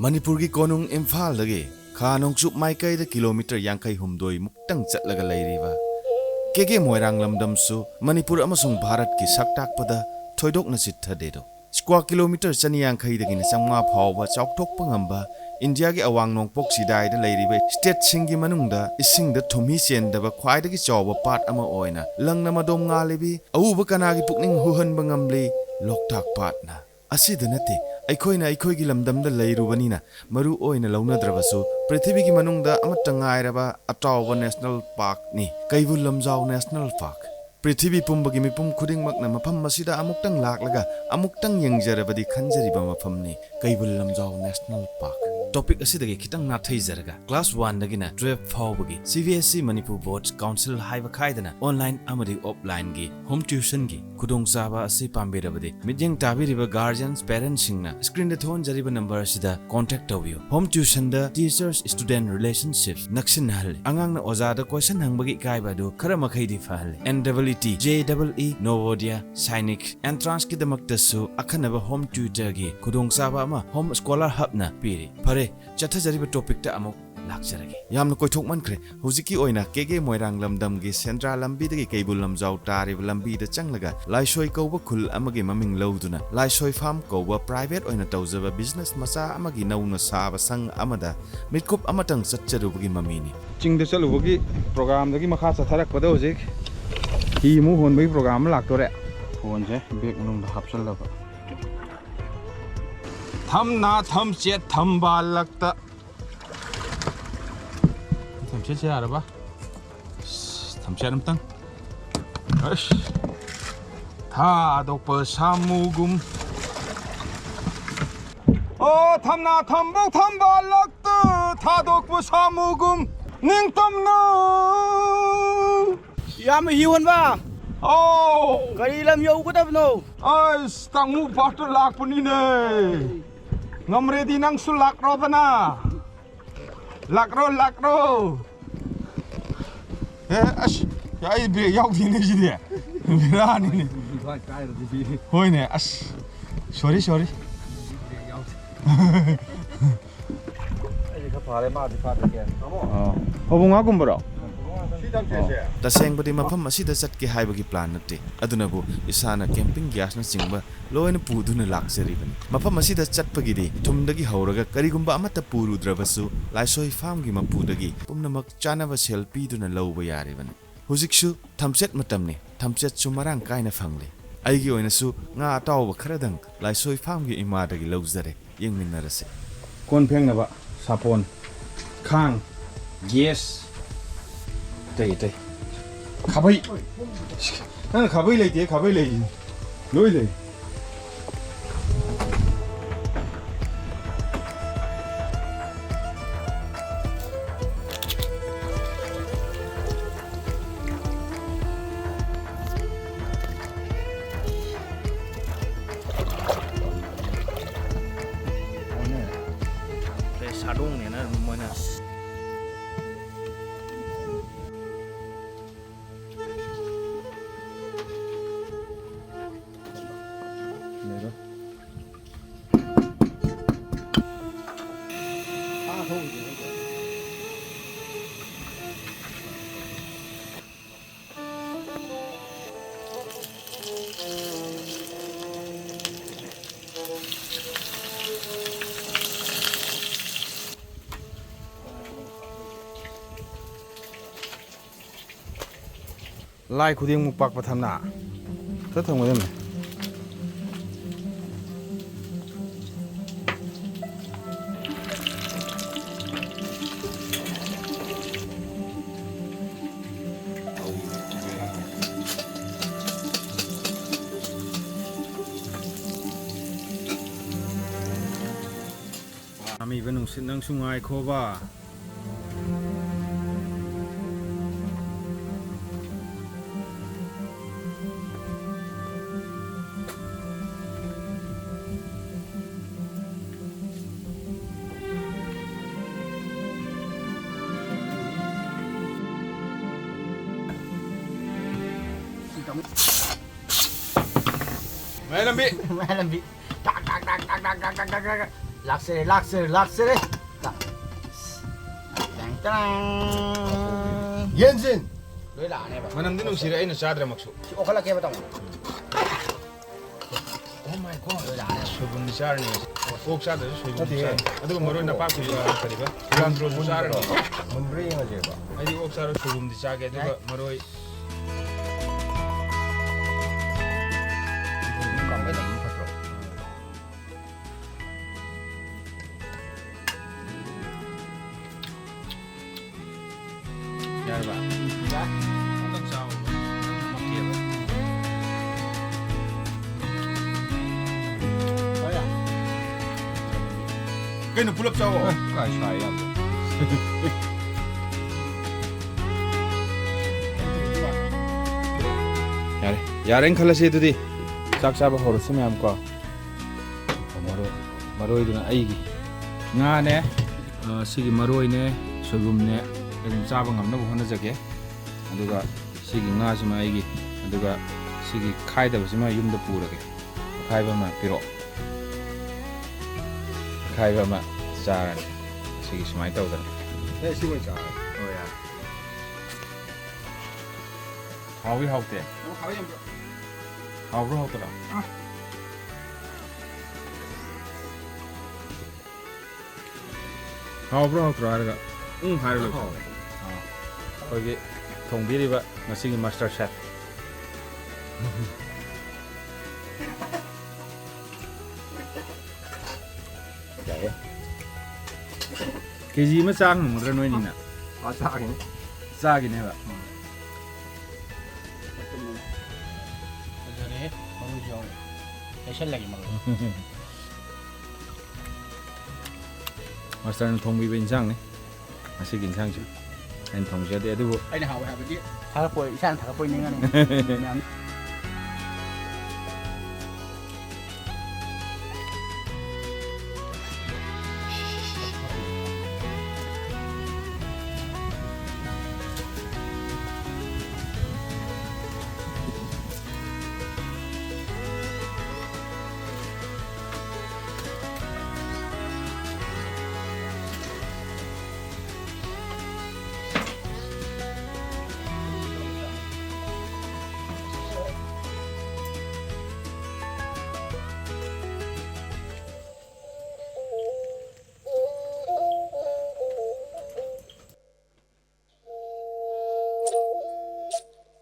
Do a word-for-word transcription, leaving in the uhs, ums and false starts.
ꯃꯅꯤꯄꯨꯔꯒꯤ ꯀꯣꯅꯨꯡ ꯏꯝꯐꯥꯜꯗꯒꯤ ꯈꯥ ꯅꯣꯡꯆꯨꯞ ꯃꯥꯏꯀꯩꯗ ꯀꯤꯂꯣꯃꯤꯇꯔ ꯌꯥꯡꯈꯩ ꯍꯨꯝꯗꯣꯏ ꯃꯨꯛꯇꯪ ꯆꯠꯂꯒ ꯂꯩꯔꯤꯕ ꯀꯦ ꯀꯦ ꯃꯣꯏꯔꯥꯡ ꯂꯝꯗꯝꯁꯨ ꯃꯅꯤꯄꯨꯔ ꯑꯃꯁꯨꯡ ꯚꯥꯔꯠꯀꯤ ꯁꯛ ꯇꯥꯛꯄꯗ ꯊꯣꯏꯗꯣꯛꯅ ꯆꯤꯠꯊꯗꯦꯗꯣ꯫ ꯁ꯭ꯀ꯭ꯋꯥꯔ ꯀꯤꯂꯣꯃꯤꯇꯔ ꯆꯅꯤ ꯌꯥꯡꯈꯩꯗꯒꯤꯅ ꯆꯥꯝꯃꯉꯥ ꯐꯥꯎꯕ ꯆꯥꯎꯊꯣꯛꯄ ꯉꯝꯕ ꯏꯟꯗꯤꯌꯥꯒꯤ ꯑꯋꯥꯡ ꯅꯣꯡꯄꯣꯛ ꯆꯤꯗꯥꯏꯗ ꯂꯩꯔꯤꯕ ꯁ꯭ꯇꯦꯠꯁꯤꯡꯒꯤ ꯃꯅꯨꯡꯗ ꯏꯁꯤꯡꯗ ꯊꯨꯝꯍꯤ ꯆꯦꯟꯗꯕ ꯈ꯭ꯋꯥꯏꯗꯒꯤ ꯆꯥꯎꯕ ꯄꯥꯠ ꯑꯃ ꯑꯣꯏꯅ ꯂꯪꯅ ꯃꯗꯣꯝ ꯉꯥꯜꯂꯤꯕꯤ ꯑꯎꯕ ꯀꯅꯥꯒꯤ ꯄꯨꯛꯅꯤꯡ ꯍꯨꯍꯟꯕ ꯉꯝꯂꯤ? ꯂꯣꯛꯇꯥꯛ ꯄꯥꯠꯅ꯫ ꯑꯁꯤꯗ ꯅꯠꯇꯦ, ꯑꯩꯈꯣꯏꯅ ꯑꯩꯈꯣꯏꯒꯤ ꯂꯝꯗꯝꯗ ꯂꯩꯔꯨꯕꯅꯤꯅ ꯃꯔꯨ ꯑꯣꯏꯅ ꯂꯧꯅꯗ꯭ꯔꯕꯁꯨ, ꯄ꯭ꯔꯤꯊꯤꯕꯤꯒꯤ ꯃꯅꯨꯡꯗ ꯑꯃꯠꯇ ꯉꯥꯏꯔꯕ ꯑꯇꯥꯎꯕ ꯅꯦꯁꯅꯦꯜ ꯄꯥꯔꯛꯅꯤ ꯀꯩꯕꯨꯜ ꯂꯝꯖꯥꯎ ꯅꯦꯁꯅꯦꯜ ꯄꯥꯔꯛ꯫ ꯄ꯭ꯔꯤꯊꯤꯕꯤ ꯄꯨꯝꯕꯒꯤ ꯃꯤꯄꯨꯝ ꯈꯨꯗꯤꯡꯃꯛꯅ ꯃꯐꯝ ꯑꯁꯤꯗ ꯑꯃꯨꯛꯇꯪ ꯂꯥꯛꯂꯒ ꯑꯃꯨꯛꯇꯪ ꯌꯦꯡꯖꯔꯕꯗꯤ ꯈꯟꯖꯔꯤꯕ ꯃꯐꯝꯅꯤ Keibul Lamjao national park. Topic ꯑꯁꯤꯗꯒꯤ ꯈꯤꯇꯪ ꯅꯥꯊꯩꯖꯔꯒ, ꯀ꯭ꯂꯥꯁ ꯋꯥꯟꯗꯒꯤꯅ ꯇꯨꯋꯦꯜꯐ ꯐꯥꯎꯕꯒꯤ C B S E Manipur board council ꯍꯥꯏꯕ ꯈꯥꯏꯗꯅ ꯑꯣꯟꯂꯥꯏꯟ ꯑꯃꯗꯤ ꯑꯣꯐꯂꯥꯏꯟꯒꯤ ꯍꯣꯝ ꯇ꯭ꯌꯨꯁꯟꯒꯤ ꯈꯨꯗꯣꯡꯆꯥꯕ ꯑꯁꯤ ꯄꯥꯝꯕꯤꯔꯕꯗꯤ, ꯃꯤꯠꯌꯦꯡ ꯇꯥꯕꯤꯔꯤꯕ ꯒꯥꯔꯖꯤꯌꯟꯁ, ꯄꯦꯔꯦꯟꯁꯁꯤꯡꯅ ꯁ꯭ꯀ꯭ꯔꯤꯟꯗ ꯊꯣꯟꯖꯔꯤꯕ ꯅꯝꯕꯔ ꯑꯁꯤꯗ ꯀꯣꯟꯇꯦꯛ ꯇꯧꯕꯤꯌꯨ꯫ ꯍꯣꯝ ꯇ꯭ꯌꯨꯁꯟꯗ ꯇꯤꯆꯔꯁ ꯁ꯭ꯇꯨꯗꯦꯟꯠ ꯔꯤꯂꯦꯁꯟꯁꯤꯞ ꯅꯛꯁꯤꯟꯅꯍꯜꯂꯤ꯫ ꯑꯉꯥꯡꯅ ꯑꯣꯖꯥꯗ ꯀꯣꯏꯁꯟ ꯍꯪꯕꯒꯤ ꯏꯀꯥꯏꯕ ꯑꯗꯨ ꯈꯔ ꯃꯈꯩꯗꯤ ꯐꯍꯜꯂꯤ꯫ N double E T, J double E, Navodaya, Sainik, ꯑꯦꯟꯇ꯭ꯔꯥꯟꯁꯀꯤꯗꯃꯛꯇꯁꯨ ꯑꯈꯟꯅꯕ ꯍꯣꯝ ꯇ꯭ꯌꯨꯇꯔꯒꯤ ꯈꯨꯗꯣꯡꯆꯥꯕ ꯑꯃ ꯍꯣꯝ ꯁ꯭ꯀꯣꯂꯔ ꯍꯕꯅ ꯄꯤꯔꯤ꯫ ꯐꯔꯦ, ꯆꯠꯊꯖꯔꯤꯕ ꯇꯣꯄꯤꯛꯇ ꯑꯃꯨꯛ ꯂꯥꯛꯆꯔꯒꯦ꯫ ꯌꯥꯝꯅ ꯀꯣꯏꯊꯣꯛꯃꯟꯈ꯭ꯔꯦ꯫ ꯍꯧꯖꯤꯛꯀꯤ ꯑꯣꯏꯅ ꯀꯦ ꯀꯦ ꯃꯣꯏꯔꯥꯡ ꯂꯝꯗꯝꯒꯤ ꯁꯦꯟꯗ꯭ꯔꯥ ꯂꯝꯕꯤꯗꯒꯤ ꯀꯩꯕꯨꯜ ꯂꯝꯖꯥꯎ ꯇꯥꯔꯤꯕ ꯂꯝꯕꯤꯗ ꯆꯪꯂꯒ ꯂꯥꯏꯁꯣꯏ ꯀꯧꯕ ꯈꯨꯜ ꯑꯃꯒꯤ ꯃꯃꯤꯡ ꯂꯧꯗꯨꯅ ꯂꯥꯏꯁꯣꯏ ꯐꯥꯔꯝ ꯀꯧꯕ ꯄ꯭ꯔꯥꯏꯚꯦꯠ ꯑꯣꯏꯅ ꯇꯧꯖꯕ ꯕꯤꯖꯤꯅꯦꯁ ꯃꯆꯥ ꯑꯃꯒꯤ ꯅꯧꯅ ꯁꯥꯕ ꯁꯪ ꯑꯃꯗ ꯃꯤꯠꯀꯨꯞ ꯑꯃꯇꯪ ꯆꯠꯆꯔꯨꯕꯒꯤ ꯃꯃꯤꯅꯤ꯫ ꯆꯤꯡꯗ ꯆꯠꯂꯨꯕꯒꯤ ꯄ꯭ꯔꯣꯒ꯭ꯔꯥꯝꯗꯒꯤ ꯃꯈꯥ ꯆꯠꯊꯔꯛꯄꯗ ꯍꯧꯖꯤꯛ ꯍꯤ ꯑꯃꯨꯛ ꯍꯣꯟꯕꯒꯤ ꯄ꯭ꯔꯣꯒ꯭ꯔꯥꯝ ꯑꯃ ꯂꯥꯛꯇꯣꯔꯦ꯫ ꯐꯣꯟꯁꯦ ꯕꯦꯒ ꯃꯅꯨꯡꯗ ꯍꯥꯞꯆꯜꯂꯕ꯫ ꯊꯝꯅꯥ ꯊꯝꯆꯦꯠ ꯊꯝꯕꯥꯜꯂꯛꯇ꯫ ꯊꯝꯆꯦꯠꯁꯦ ꯌꯥꯔꯕ? ꯑꯁ, ꯊꯝꯆꯦꯠ ꯑꯝꯇꯪ꯫ ꯑꯁ, ꯊꯥꯗꯣꯛꯄ ꯁꯥꯃꯨꯒꯨꯝ꯫ ꯑꯣ, ꯊꯝꯅꯥ ꯊꯝꯕꯧ ꯊꯝꯕꯥꯜꯂꯛꯇ ꯊꯥꯗꯣꯛꯄ ꯁꯥꯃꯨꯒꯨꯝ ꯅꯤꯡꯇꯝꯅ꯫ ꯏꯌꯥꯝꯕ ꯍꯤ ꯍꯣꯟꯕ, ꯑꯧ꯫ ꯀꯔꯤ ꯂꯝ ꯌꯧꯒꯗꯕꯅꯣ? ꯑꯁ, ꯇꯥꯡꯉꯨ ꯄꯥꯠꯇ ꯂꯥꯛꯄꯅꯤꯅꯦ꯫ ꯉꯝꯔꯦꯗꯤ ꯅꯪꯁꯨ ꯂꯥꯛꯔꯣꯗꯅ꯫ ꯂꯥꯛꯔꯣ, ꯂꯥꯛꯔꯣ꯫ ꯑꯦ, ꯑꯁ, ꯑꯩ ꯕ꯭ꯔꯦꯛ ꯌꯥꯎꯗꯦꯅꯦ ꯁꯤꯗꯤ꯫ ꯕꯦꯔꯥꯅꯤꯅꯦ꯫ ꯍꯣꯏꯅꯦ, ꯑꯁ, ꯁꯣꯔꯤ, ꯁꯣꯔꯤ꯫ ꯑꯩꯗꯤ ꯈꯔ ꯐꯔꯦ, ꯃꯥꯗꯤ ꯐꯥꯗ꯭ꯔꯦ, ꯀꯌꯥ꯫ ꯑꯣ꯫ ꯐꯕꯨꯡ ꯉꯥꯒꯨꯝꯕꯔꯣ? ꯁꯤ ꯇꯝꯁꯦ, ꯁꯦ꯫ ꯇꯁꯦꯡꯕꯗꯤ ꯃꯐꯝ ꯑꯁꯤꯗ ꯆꯠꯀꯦ ꯍꯥꯏꯕꯒꯤ plan ꯅꯠꯇꯦ, ꯑꯗꯨꯅꯕꯨ ꯏꯁꯥꯅ camping gasꯅꯆꯤꯡꯕ ꯂꯣꯏꯅ ꯄꯨꯗꯨꯅ ꯂꯥꯛꯆꯔꯤꯕꯅꯤ꯫ ꯃꯐꯝ ꯑꯁꯤꯗ ꯆꯠꯄꯒꯤꯗꯤ ꯊꯨꯝꯗꯒꯤ ꯍꯧꯔꯒ ꯀꯔꯤꯒꯨꯝꯕ ꯑꯃꯠꯇ ꯄꯨꯔꯨꯗ꯭ꯔꯕꯁꯨ ꯂꯥꯏꯁꯣꯏ farmꯒꯤ ꯃꯄꯨꯗꯒꯤ ꯄꯨꯝꯅꯃꯛ ꯆꯥꯅꯕ ꯁꯦꯜ ꯄꯤꯗꯨꯅ ꯂꯧꯕ ꯌꯥꯔꯤꯕꯅꯤ꯫ ꯍꯧꯖꯤꯛꯁꯨ ꯊꯝꯆꯦꯠ ꯃꯇꯝꯅꯤ, ꯊꯝꯆꯦꯠꯁꯨ ꯃꯔꯥꯡ ꯀꯥꯏꯅ ꯐꯪꯂꯤ꯫ ꯑꯩꯒꯤ ꯑꯣꯏꯅꯁꯨ ꯉꯥ ꯑꯇꯥꯎꯕ ꯈꯔꯗꯪ ꯂꯥꯏꯁꯣꯏ farmꯒꯤ ꯏꯃꯥꯗꯒꯤ ꯂꯧꯖꯔꯦ꯫ ꯌꯦꯡꯃꯤꯟꯅꯔꯁꯦ꯫ ꯀꯣꯟ ꯐꯦꯡꯅꯕ ꯁꯥꯄꯣꯟ, ꯈꯥꯡ, gas, ꯑꯇꯩ ꯑꯇꯩ꯫ ꯈꯥꯕꯩ꯫ ꯅꯪꯅ ꯈꯥꯕꯩ ꯂꯩꯇꯦ, ꯈꯥꯕꯩ ꯂꯩ꯫ ꯂꯣꯏ ꯂꯩ꯫ ꯁꯥꯗꯣꯡꯅꯦꯅ ꯑꯗꯨꯝ ꯃꯣꯏꯅ꯫ ꯂꯥꯏ ꯈꯨꯗꯤꯡꯃꯛ ꯄꯥꯛꯄ ꯊꯝꯅ꯫ ꯈꯔ ꯊꯝꯒꯗꯕꯅꯦ꯫ ꯄꯥꯝꯃꯤꯕ ꯅꯨꯡꯁꯤꯠ ꯅꯪꯁꯨ ꯉꯥꯏꯈꯣꯕ꯫ ꯃꯌꯥꯏ ꯂꯝꯕꯤ꯫ ꯃꯌꯥꯏ ꯂꯝꯕꯤ꯫ ꯇꯥꯛ, ꯇꯥꯛ, ꯇꯥꯛ꯫ ꯂꯥꯛꯆꯔꯦ, ꯂꯥꯛꯆꯔꯦ, ꯂꯥꯛꯆꯔꯦ꯫ ꯂꯥꯛ-, ꯇꯥꯡ, ꯇꯥꯡ꯫ ꯌꯦꯟꯁꯤꯟ! ꯂꯣꯏ ꯂꯥꯛꯑꯅꯦꯕ꯫ ꯃꯅꯝꯗꯤ ꯅꯨꯡꯁꯤꯔꯦ, ꯑꯩꯅ ꯆꯥꯗ꯭ꯔꯃꯛꯁꯨ꯫ ꯁꯤ ꯑꯣꯟꯈꯠꯂꯛꯀꯦꯕ, ꯇꯥꯃꯣ꯫ Oh my God! ꯂꯣꯏ ꯂꯥꯛꯑꯅꯦꯕ꯫ ꯁꯣꯏꯕꯨꯝꯗꯤ ꯆꯥꯔꯅꯤ ꯉꯁꯤ꯫ ꯑꯣꯛ ꯆꯥꯗ꯭ꯔꯁꯨ ꯁꯣꯏꯕꯨꯝꯗꯤ ꯅꯠꯇꯦ꯫ ꯆꯥꯔꯅꯤ꯫ ꯑꯗꯨꯒ ꯃꯔꯣꯏ ꯅꯄꯥꯛꯄꯤꯁꯨ, ꯑ, ꯀꯔꯤꯕ? ꯁꯤꯂꯥꯟꯇ꯭ꯔꯣꯁꯨ ꯆꯥꯔꯅꯤ꯫ ꯃꯨꯟꯕ꯭ꯔꯥ ꯌꯦꯡꯉꯁꯦꯕ꯫ ꯑꯩꯗꯤ ꯑꯣꯛ ꯆꯥꯔꯣꯏ, ꯁꯣꯏꯕꯨꯝꯗꯤ ꯆꯥꯒꯦ꯫ ꯑꯗꯨꯒ ꯌꯥꯏ꯫ ꯃꯔꯣꯏ꯫ ꯀꯥꯡꯃꯦꯠ ꯑꯃ ꯐꯠꯇ꯭ꯔꯣ? ꯌꯥꯔꯕ? ꯌꯥꯏ꯫ ꯑꯝꯇꯪ ꯆꯥꯎꯕ꯫ ꯃꯛꯀꯦꯕ꯫ ꯀꯩꯅꯣ ꯄꯨꯂꯞ ꯆꯥꯎꯋꯣ? ꯑꯦ, ꯀꯥꯏ ꯁꯥꯏ ꯌꯥꯝ꯫ ꯌꯥꯔꯦ, ꯌꯥꯔꯦꯅ ꯈꯜꯂꯁꯤ ꯑꯗꯨꯗꯤ꯫ ꯆꯥꯛ ꯆꯥꯕ ꯍꯧꯔꯁꯤ ꯃꯌꯥꯝ ꯀꯣ꯫ ꯃꯔꯣꯏ, ꯃꯔꯣꯏꯗꯨꯅ ꯑꯩꯒꯤ꯫ ꯉꯥꯅꯦ, ꯑ, ꯁꯤꯒꯤ ꯃꯔꯣꯏꯅꯦ, ꯁꯣꯏꯕꯨꯝꯅꯦ, ꯑꯗꯨꯝ ꯆꯥꯕ ꯉꯝꯅꯕ ꯍꯣꯠꯅꯖꯒꯦ꯫ ꯑꯗꯨꯒ ꯁꯤꯒꯤ ꯉꯥꯁꯤꯃ ꯑꯩꯒꯤ, ꯑꯗꯨꯒ ꯁꯤꯒꯤ ꯈꯥꯏꯗꯕꯁꯤꯃ ꯌꯨꯝꯗ ꯄꯨꯔꯒꯦ꯫ ꯑꯈꯥꯏꯕ ꯑꯃ ꯄꯤꯔꯛꯑꯣ꯫ ꯑꯈꯥꯏꯕ ꯑꯃ ꯆꯥꯔꯅꯤ꯫ ꯁꯤꯒꯤ ꯁꯨꯃꯥꯏꯅ ꯇꯧꯗꯅ꯫ ꯑꯦ, ꯁꯤ ꯑꯣꯏꯅ ꯆꯥꯔꯒꯦ꯫ ꯑꯣ, ꯌꯥꯔꯦ꯫ ꯍꯥꯎꯏ ꯍꯥꯎꯇꯦ? ꯑꯣ, ꯍꯥꯎꯏ ꯌꯥꯝ꯫ ꯍꯥꯎꯕ꯭ꯔꯣ ꯍꯥꯎꯇ꯭ꯔꯣ? ꯑ꯫ ꯍꯥꯎꯕ꯭ꯔꯣ ꯍꯥꯎꯇ꯭ꯔꯣ ꯍꯥꯏꯔꯒ ꯎꯝ ꯍꯥꯏꯔ ꯂꯣꯏꯁꯤꯜꯂꯦ꯫ ꯍꯥꯎꯋꯦ꯫ ꯑꯥ꯫ ꯑꯩꯈꯣꯏꯒꯤ ꯊꯣꯡꯕꯤꯔꯤꯕ ꯉꯁꯤꯒꯤ master chef꯫ ꯌꯥꯏꯌꯦ꯫ ꯀꯦ ꯖꯤ ꯑꯃ ꯆꯥ ꯉꯝꯒꯗ꯭ꯔꯥ ꯅꯣꯏꯅꯤꯅ? ꯑꯥ, ꯆꯥꯒꯤꯅꯤ꯫ ꯆꯥꯒꯤꯅꯦꯕ? ꯎꯝ꯫ ꯐꯖꯔꯦꯍꯦ, ꯃꯔꯣꯏꯁꯨ ꯌꯥꯎꯔꯦ꯫ ꯂꯩꯁꯜꯂꯒꯦ ꯃꯔꯣꯏ꯫ ꯃꯥꯁꯇꯔꯅ ꯊꯣꯡꯕꯤꯕ ꯏꯟꯁꯥꯡꯅꯤ ꯉꯁꯤꯒꯤ ꯏꯟꯁꯥꯡꯁꯦ꯫ ꯑꯩꯅ ꯊꯣꯡꯖꯗꯦ, ꯑꯗꯨꯕꯨ ꯑꯩꯅ ꯍꯥꯎꯋꯦ ꯍꯥꯏꯕꯗꯤ ꯊꯥꯒꯠꯄ ꯑꯣꯏ-, ꯏꯁꯥꯅ ꯊꯥꯒꯠꯄ ꯑꯣꯏ ꯅꯤꯡꯉꯅꯤ꯫ ꯃꯌꯥꯝ꯫